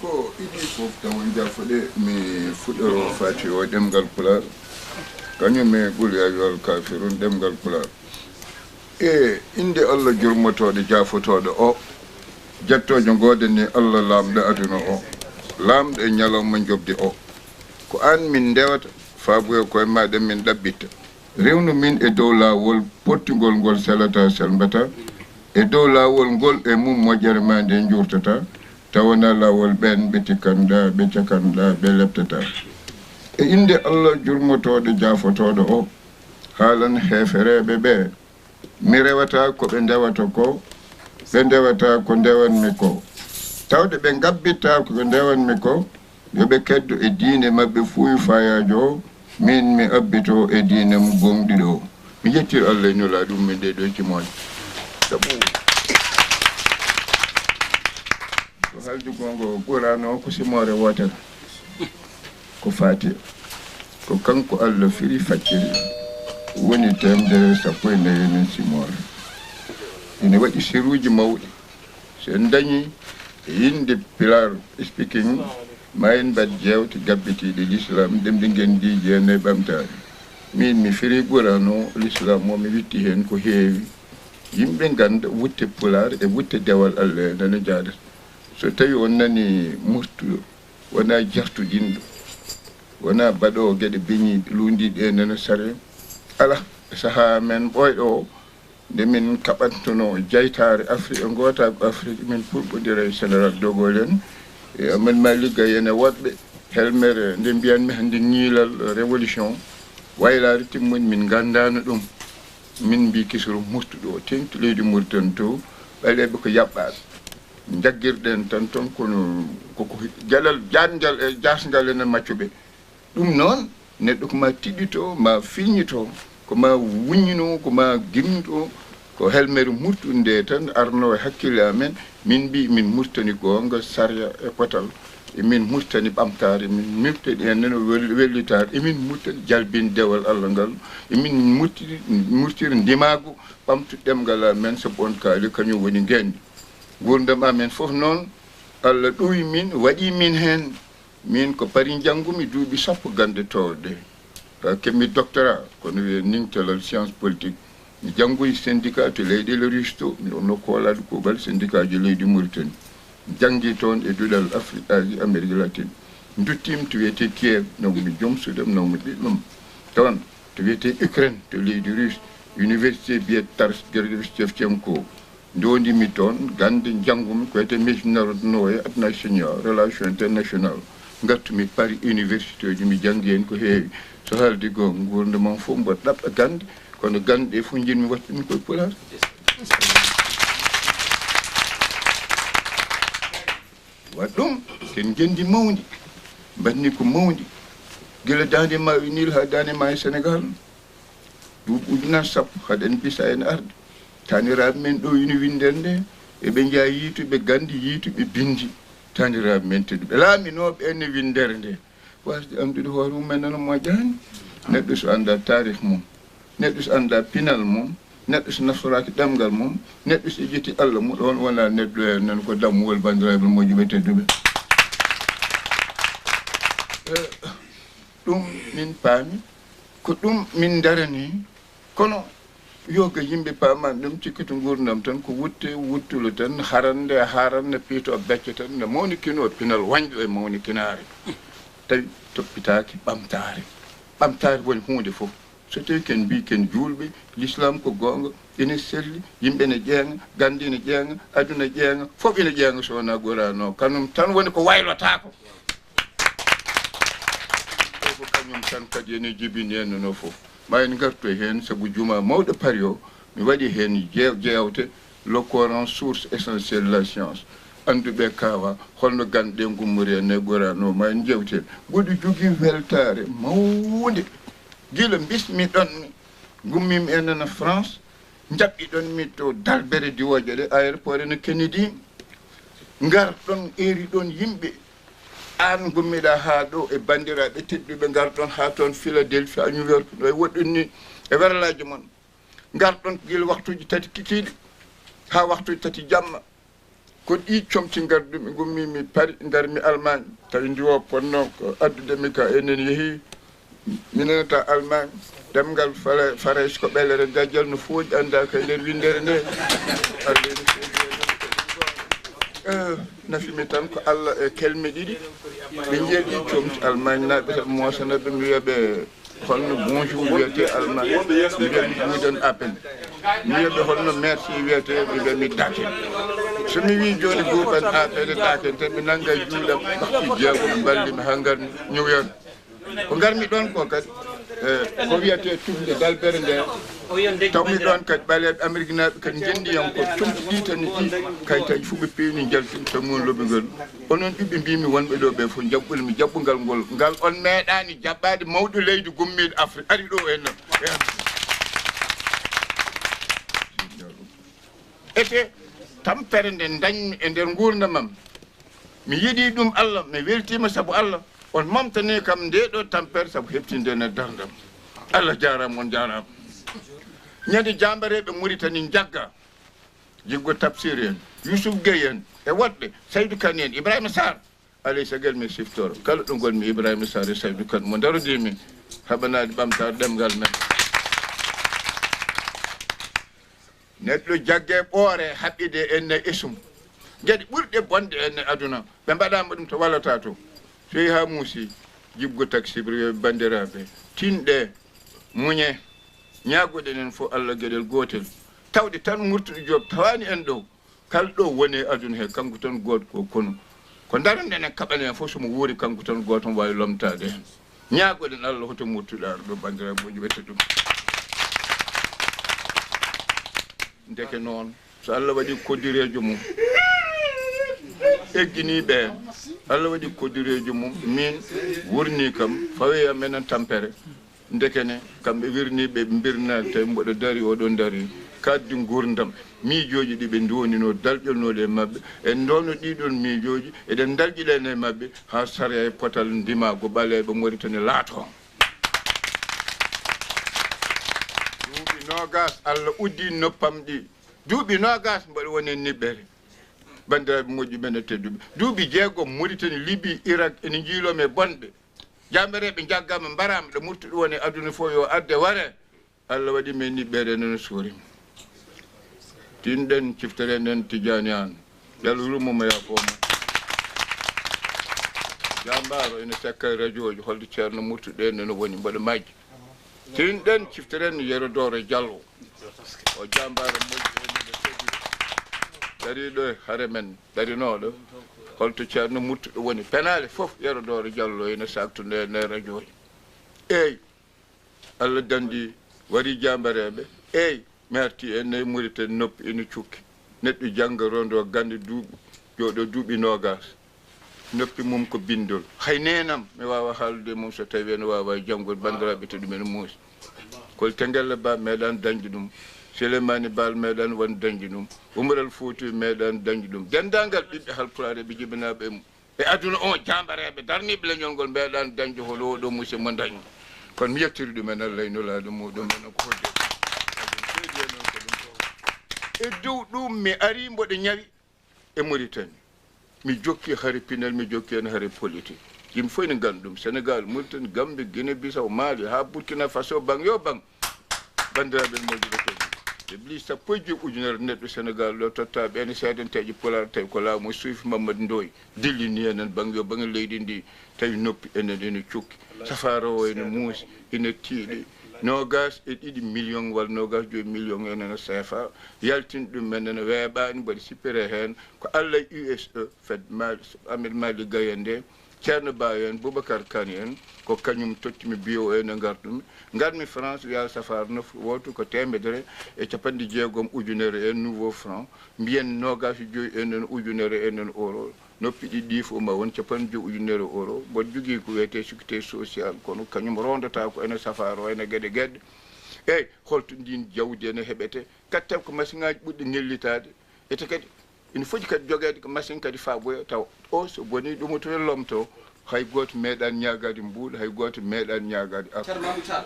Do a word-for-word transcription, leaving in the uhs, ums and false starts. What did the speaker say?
Ko idii fof tawa jaafoɗe, mi fuɗɗoro faati o ɗemngal Pulaar, kañum e Qul yaa ayyuhal kaafiruun ɗemngal Pulaar. E innde Allah jurmotooɗo jaafotooɗo o, jettoojo ngoodani Allah laamɗo aduna o, laamɗo e ñalawma njoɓdi o. Ko aan min ndewata, faabu e koye maaɗa min ɗaɓɓitta. Rewnu min e dow laawol pottugol ngol selataa selmbataa, e dow laawol ngol e mum moƴƴere maa nde njuurtataa, tawa wonaa laawol ɓeen ɓe tikkanɗaa, ɓe cakanɗaa, ɓe leptataa. E innde Allah jurmotooɗo jaafotooɗo o, haalan heefereeɓe ɓe, mi rewataa ko ɓe ndewata ko, ɓe ndewataa ko ndewanmi ko. Tawde ɓe ngabbitaa ko ɓe ndewanmi ko, yo ɓe keddo e diine maɓɓe fuuyu faayaajo o, min mi abbito e diine mo gooŋɗiɗo o. Mi yettiri Allah e Nulaaɗo ɗum min ɗee ɗoo cimooje. Sabu ko haaldi goonga o Quraana o ko simoore wootere. Ko Faatiha. Ko kanko Allah firi facciri. Woni teemedere sappo e nayi enen simoore. Ene waɗi siruuji mawɗi. So en dañii e innde Pilar speaking, ma en mbaɗ jeewte gabbitiiɗe Lislaam, ɗemɗe ngenndiije e ɓamtaare. Miin mi firi Quraana o, Lislaam o mi witti heen ko heewi. Yimɓe ngannda wutte Pulaar e wutte dewal Allah e nana njaadata. So tawii on nanii murtuɗo, wonaa jartudinɗo, wonaa baɗoowo geɗe beñiiɗe, luundiiɗe e nana sare. Alaa, e sahaa men ɓooyɗo o, nde min kaɓantunoo jaytaare Afrik e ngootaagu Afrik, min pulɓondira e Général de Gaulle en, e Ahmed Malick Gaye en e woɗɓe, helmere nde mbiyanmi hannde ñiilal révolution, waylaare timmude min nganndaano ɗum. Min mbii kisiro murtuɗo o, teeŋti leydi Mauritanie to, ɓaleeɓe ko yaɓɓaaɓe. Njaggirɗen tan toon kono koko jalal jaanjal e jaasngal enen maccuɓe. Ɗum noon, neɗɗo ko ma tiɗɗito, ma filñito, ko ma wuññino, ko ma gimñito, ko helmere murtude nde tan arno e hakkille amen. Min mbii min murtani goonga, sariya e potal. Emin murtani ɓamtaare, emin murtani en nene wel-, wellitaare, emin murtani jalbin dewal Allah ngal, emin murtiri, murtiri ndimaagu ɓamtu ɗemngal amen, sabu on kaali kañum woni ngenndi. Nguurndam amen fof noon, Allah ɗowi min, waɗi min heen. Min ko Paris njanngumi duuɓi sappo gannde toowɗe. Haa keɓmi doctorat, kono wiyee nintelal science politique. Mi janngoyi syndicat to leyɗeele Russie to, mi wonno koolaaɗo kuuɓal syndicat ji leydi Mauritanie. Mi janngi toon e duɗal Afrique, Asie, Amérique latine. Nduttiimi to wiyetee Kiev, nawmi joom suudam, nawmi ɓiɓɓam. Toon to wiyetee Ukraine, to leydi Russe, université biyetee Taras Grigorievich Shevchenko. Ndodimi toon gannde njanngumi ko wiyetee международное отношение, relation international. Ngattumi Paris université ji, mi janngi heen ko heewi. So haaldi goonga, nguurndam am fof mboɗo ɗaɓɓa gannde, kono gannde ɗe fof njiɗmi waɗtude ɗum koye Pulaar. Waɗ ɗum, ken ngenndi mawndi, mbaɗni ko mawndi. Gila daande maayo Niil haa daande maayo Senegaal. Duuɓi ujunaaji sappo haɗen bisa en arde. Taaniraaɓe men ɗo ina winndere nde, eɓe njeya yiituɓe ganndi, yiituɓe binndi. Taaniraaɓe men tedduɓe, laaminooɓe en e winndere nde. Waasde anndude hoore mum en nana moƴƴaani. Neɗɗo so anndaa taarih mum, neɗɗo so anndaa pinal mum, neɗɗo so naftoraaki ɗemngal mum, neɗɗo so ƴetti Allah mum, ɗoon wonaa neɗɗo e nan ko dammuwol banndiraaɓe moƴƴuɓe tedduɓe. Eh, ɗum min paami, ko ɗum min ndarani, kono yoga yimɓe paaman ɗum, cikkata nguurndam tan ko wutte, wuttulo tan, harande, harande, piito becce tan, no mawnikino pinal wañɗo e mawnikinaare. Tawi toppitaaki ɓamtaare. Ɓamtaare woni huunde fof. So tawii ken mbii ken juulɓe, Lislaam ko goonga, ene selli, yimɓe ne ƴeeŋa, gannde ne ƴeeŋa, aduna ƴeeŋa, fof ene ƴeeŋa so wonaa Quraana o. Kanum tan woni ko waylotaako. Ɗo ko kañum tan kadi ene jibini en no fof. Ma en ngartoy heen, sabu jumaa mawɗo Paris o, mi waɗi heen jeew-, jeewte, le Coran, source essentielle de la science. Annduɓe kaawa, holno ganɗe ngummori en e Quraana o, ma en njeewte. Mboɗo jogii weltaare mawnde. Gila mbismi ɗon mi, ngummiimi en nana France, njaɓɓi ɗon mi to dalbere diwooje ɗe, aéroport ene Kennedy. Ngar ɗon, eri ɗon yimɓe. Aan ngummiɗaa haa ɗo e banndiraaɓe tedduɓe, ngar ɗon haa toon Philadelphie, New York, no e woɗɗude ni e werlaaji mon. Ngar ɗon gila waktuuji tati kikiiɗe haa waktuuji tati jamma. Ko ɗi comci ngarduɗo mi, ngummi mi Paris, ngarmi Allemagne. Tawi ndiwo ponno ko addude mi ka, enen yehi. Mi nanata Allemagne, ɗemngal Fala-, Farayse ko ɓellere dajjal no fooƴi, anndaa ka nder winndere nde. Allah ene fooƴi e nder. Eh, nafi mi tan ko Allah e kelme ɗiɗi. Ɓe njeeɗi comci Allemagne naaɓe, tan moosana ɓe, mi wiya ɓe, holno bonjour wiyete Allemagne? Mi wiya mi guden apen. Mi wiya ɓe, holno merci wiyete? Mi wiya mi dake. So mi wi jooni guuɓan affaire dake, te mi nanga juuɗam, waktu jeego mi balli mi haa ngarmi New York. Ko ngarmi ɗon ko kadi, eh, ko wiyete tufde dalbere nde. Tawmi ɗon kadi ɓaleeɓe Amerik naaɓe kadi njendi yam ko comci ɗi tan ɗi kayitaji fuu ɓe peewni njaltumi tan ngon loɓi ngal. Onon ɓiɓɓe mbimi wonɓe ɗo ɓe fof jaɓɓule mi jaɓɓungal ngol. Ngal on meeɗaani jaɓɓaade mawɗo leydi gummiiɗo Afrik ari ɗo e non. Ete tampere nde dañmi e nder nguurndam am. Mi yiɗi ɗum Allah, mi weltiima sabu Allah. On momtani kam nde ɗo tampere sabu heɓtinde nde darndam. Allah jaaraama, on jaaraama. Ñande jaambareeɓe Muritani njagga, Jiggo Tafsir en, Yusuf Gueye en, e woɗɓe, Saydu Kan en, Ibrahima Sarr, alay sagal mi siftoro. Kala ɗo ngonmi Ibrahima Sarr e Saydu Kan mo ndarodimi, haɓanaade ɓamtaare ɗemngal men. Neɗɗo jagge ɓoore haɓɓide enne esum. Geɗe ɓurɗe bonde enne aduna, ɓe mbaɗaama ɗum to wallata to. So yehi haa muusi, jibgo taksibri, yo banndiraaɓe, tinɗe, muñe, ñaagoɗen en fof Allah geɗel gootel. Tawde tan Murtuɗo Joob tawaani en ɗo. Kala ɗo woni e aduna he, kanko tan gooto ko kono. Ko ndaroɗen en kaɓanen fof, so mo wuuri, kanko tan gooto mo waawi lomtaade heen. Ñaagoɗen Allah hoto murtuɗo ar ɗo, banndiraaɓe moƴƴi, ɓette ɗum. Ndeke noon, so Allah waɗi koddireejo mum, eggini ɓe, Allah waɗi koddireejo mum, min wurni kam, fawi e am enen tampere. Ndekene, kamɓe wirniiɓe, ɓe mbirnaaki, tawi mboɗo dari, oɗon dari, kaaddi nguurndam, miijooji ɗi ɓe ndoninoo, dalƴonooɗi e maɓɓe, en ndoono ɗiɗon miijooji, eɗen dalƴiɗen e maɓɓe, haa sariya e potal ndimaagu ɓaleeɓe Moritani laatoo. Duuɓi noogaas, Allah uddi noppam ɗi. Duuɓi noogaas mboɗo woni e niɓɓere. Banndiraaɓe moƴƴi men e tedduɓe, duuɓi jeegom Moritani, Libi, Irak, ene njiiloo mi e bonɓe. Jaambareeɓe njaggaama, mbaraama, ɗo Murtuɗo woni e aduna fof, yo arde ware. Allah waɗi men niɓɓere, enen suuri. Tinɗen, ciftoren en Tijaani Aan. Yo Allah yurmo mo, yaafoo mo. Jaambaaro ene sakka e rajooji, holto Ceerno Murtuɗo en ene woni, mboɗo majji. Tinɗen, ciftoren Yero Dooro Jallo. O jaambaaro moƴƴo, enen e tedduɓe. Dariiɗo e hare men, darinooɗo. Holto Ceerno Murtuɗo woni? Penaale fof, Yero Dooro Jallo ene saaktude e nder rajooji. Eey. Allah danndi, warii jaambareeɓe. Eey, mi artii e nder Muritani, noppi ene cukki. Neɗɗo jannga, rondoo gannde, duuɓi, jooɗoo duuɓi noogaas. Noppi mum ko binndol. Hay neenam, mi waawaa haaldude e mum so tawii ene waawaa janngude, banndiraaɓe tedduɓe, ene muusi. Koli Tengelle Ba meeɗaani dañde ɗum. Sileymaani Baal meeɗaani won dañde ɗum. Umar Al Fuuti meeɗaani dañde ɗum. Denndaangal ɓiɓɓe Haalpulaar e ɓe jibinaaɓe e mum. E aduna o, jaambareeɓe darniiɓe leñol ngol meeɗaani dañde holi oɗo musidɗo mo dañi. Kono mi yettiri ɗumen Allah e Nulaaɗo muɗum en ko hoɗde. E dow ɗum mi ari mboɗo ñawi e Mauritanie. Mi jokki hare pinal, mi jokki heen hare politique. Yimɓe fof ene nganndi ɗum. Sénégal, Mauritanie, Gambie, Guinée Bissau, Mali, haa Burkina Faso, baŋ yo baŋ. Banndiraaɓe moƴƴuɓe tedduɓe, ɓe mbii sappo e joy ujunere neɗɗo Senegaal ɗo, totta ɓeen seedenteeji Pulaar, tawi ko laamu suufi Mamadou Ndoye dillini enen baŋ yo baŋ leydi ndi, tawi noppi enen ene cukki. Safaara o ene muusi, ene tiiɗi. Noogaas e ɗiɗi million walla noogaas joy million enen C F A, yaltini ɗum men ene weeɓaani, mbaɗi sippere heen. Ko Allah e U S E, fed Mali, Ahmed Malick Gaye nde, Ceerno Ba en, Boubacar Kane en, ko kañum tottimi biyo en e ngartumi. Ngarmi France, wiyaa safaara nofru wooto ko teemedere e capanɗe jeegom ujunere en nouveau franc, mbiyen noogaas e joy en en ujunere en en euro. Noppi ɗiɗi ɗi fof ma won capanɗe joy ujunere euro. Mboɗo jogii ko wiyetee sécurité sociale, kono kañum rondata ko ene safaara o, ene geɗe geɗe. Eey, holto ndiin jawdi ene heɓetee? Kadi taw ko masiŋaaji ɓurɗi ŋellitaade. Ete kadi, ina foti kadi jogeede ko machine kadi faboya taw o so boni ɗum to lomto, hay gooto meeɗaani ñaagaade mbuuɗu, hay gooto meeɗaani ñaagaade arde. Ceerno Mamadou Tall.